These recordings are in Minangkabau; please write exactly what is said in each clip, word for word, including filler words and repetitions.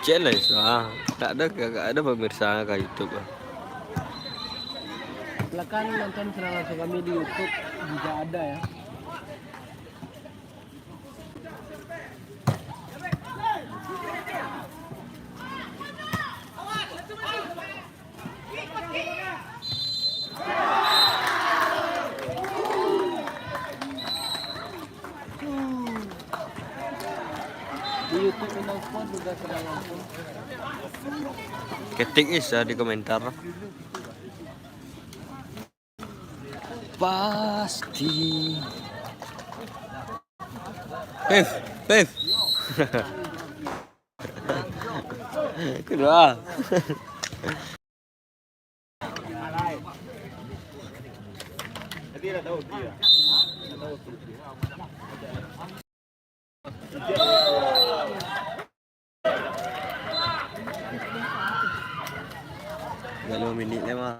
Cek lah, Isma. Tak ada, tak ada pemirsa ka YouTube lah. Silakan nonton siaran langsung kami di YouTube juga ada ya. Di YouTube Minang Sport juga sedang langsung. Ketik Isa di komentar. Pasti. Pif, Pif. Kedua. Dah lima minit lah, mah.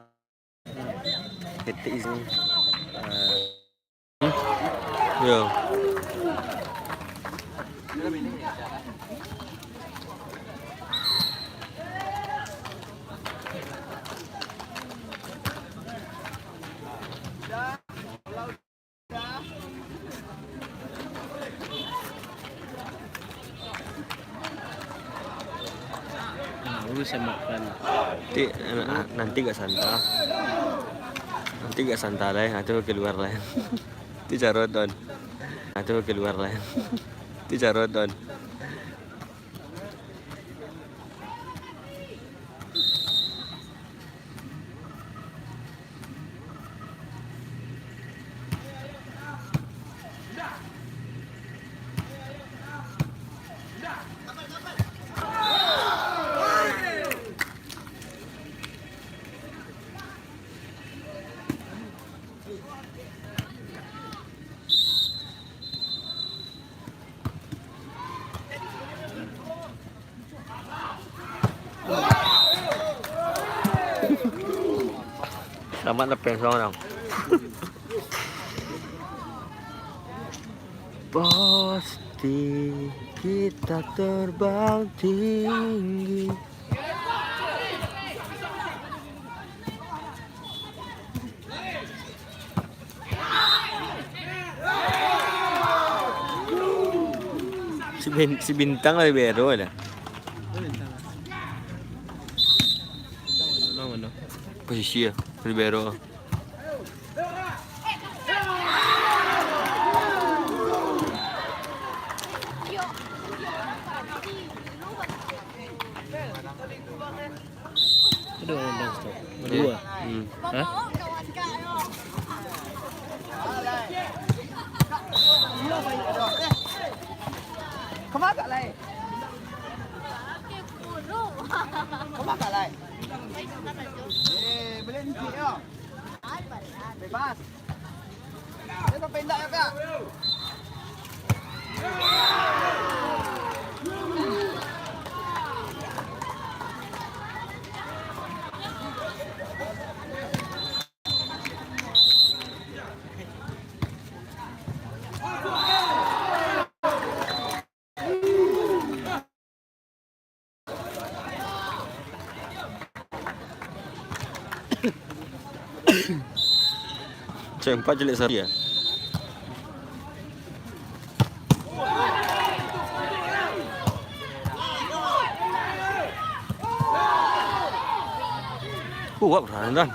Ketik Isma. Ah. Yo. Nah, baru saya makan. Nanti, nanti gak santa. Nanti gak santa lai, nanti keluar lai. Nanti caroton. Nanti keluar lai. Nanti caroton. Selamat lepas, sorang. Pasti kita terbang tinggi. Si Bin-, si Bintang lah libero lah. Posisi ya, libero. Aduh, udah stop. Dua. Hmm. Hah? Kama agak lai. Kama agak lai. Eh, boleh ni, yo. Bebas. Dia sampai indak, ya, Piak? Cek empat jelek sari ya. Kuat, Brandon.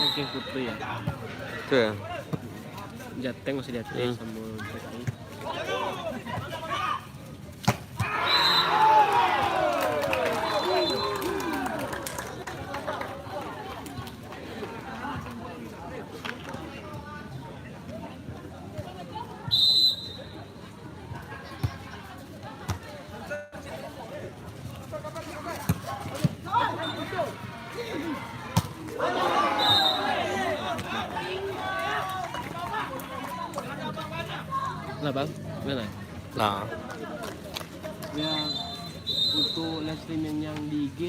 Ranking putri ya. Betul ya. Jateng masih di atas. Hmm. Sama J K I. Lah, Bang. Mana? Nah. Ya, untuk live streaming yang di I G,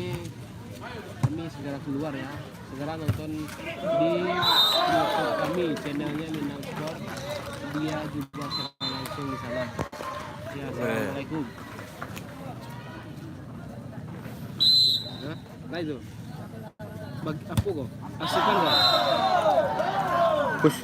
kami segera keluar ya. Segera nonton di YouTube kami, channelnya Minang Sport. Dia juga siaran langsung di sana. Ya, assalamualaikum. Hah? Nah itu. Bag-, apa ko? Asupan ko? Push.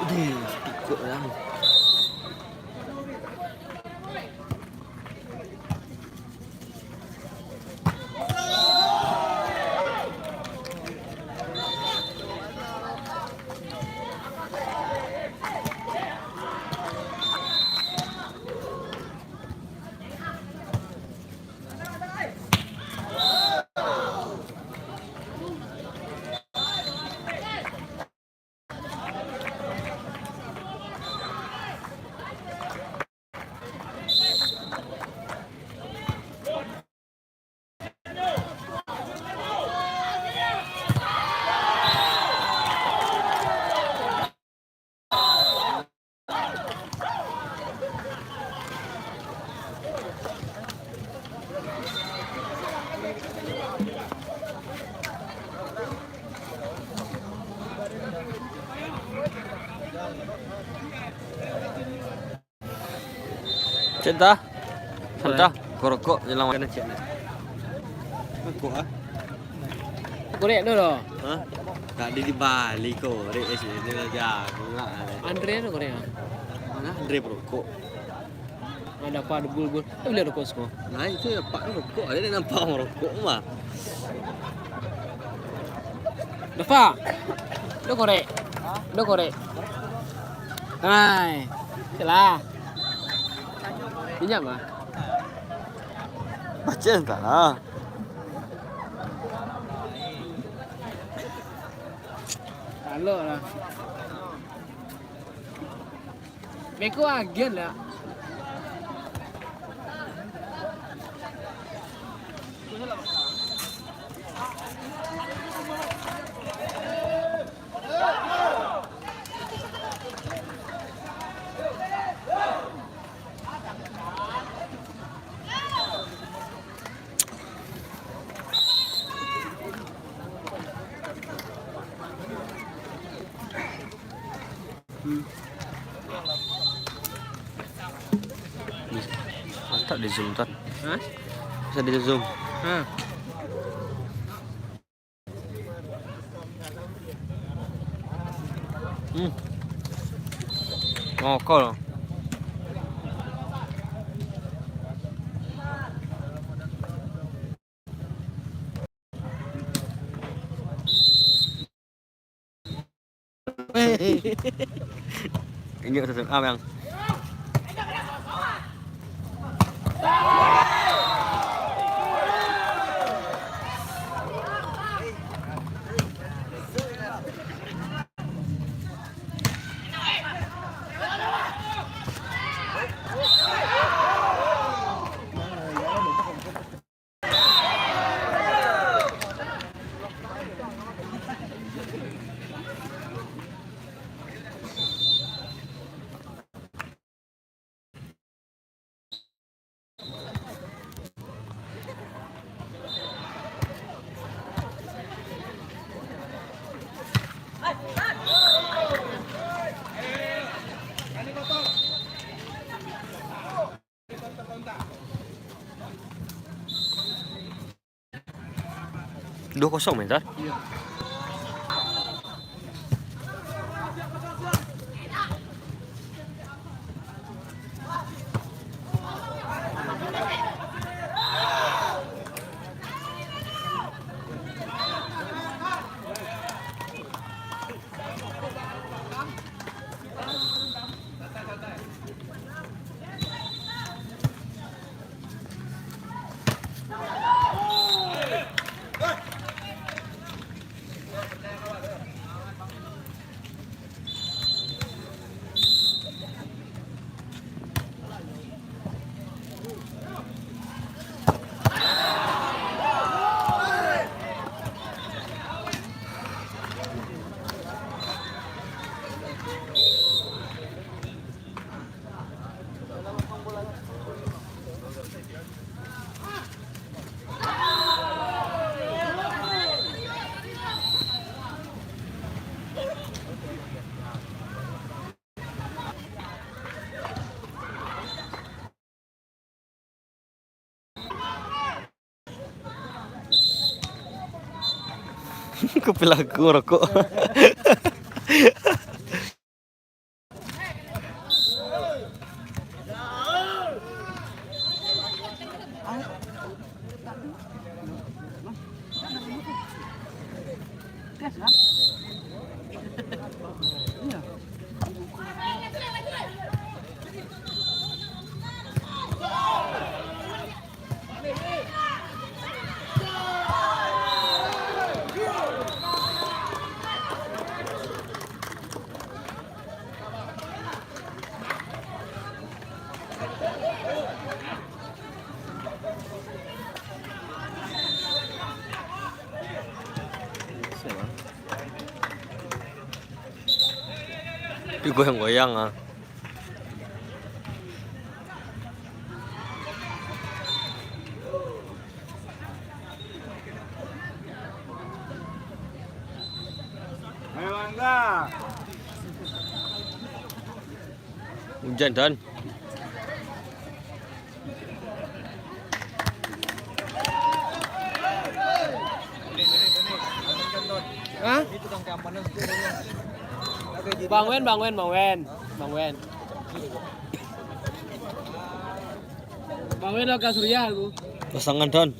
Deh, tikuk lah. Cinta, cinta, korokok jalan. Kena cek nak. Rokok ah. Korek tu doh. Hah? Tak ada di balik korek kat sini lah, jago lah. Andre tu korek ah. Mana Andre perokok? Ada apa, ada bul-bul. Eh, boleh rokok siko. Nah, itu ya, Pak, rokok. Ada yang nampak orang rokok mah. Dafa. Dah korek. Dah korek. Hai. Celah. Minyak mah. Baca entah lah. Kalau lah. Beko agen lah. Mantap di zoom, Ton. Hah? Bisa di zoom. Hah? Hmm. Ngokol. Inyo S M A, Bang. Duo kosong, Mintar. Kupil aku rokok. Tapi goyang-goyang ah. Ayo, Angga. Hujan, Dan. Hah? Bang Wen, Bang Wen, Bang Wen. Bang Wen. Bang Wen, Kak Surya aku. Pasangan, Dan.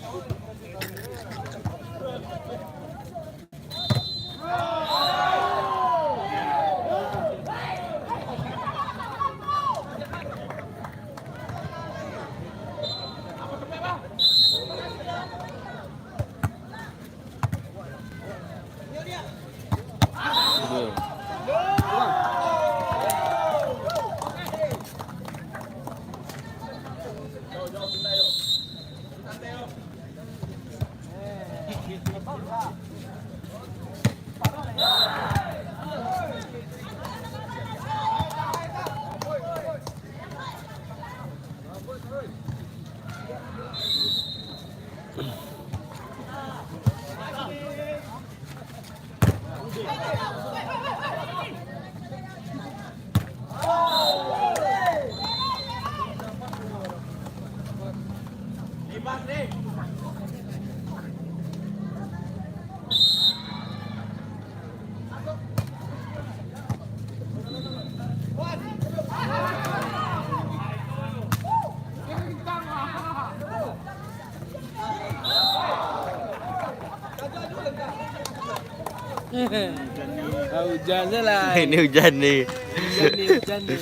Ah, hujan je lah. Ini hujan ni. Hujan ni, hujan ni.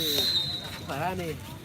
Parah ni.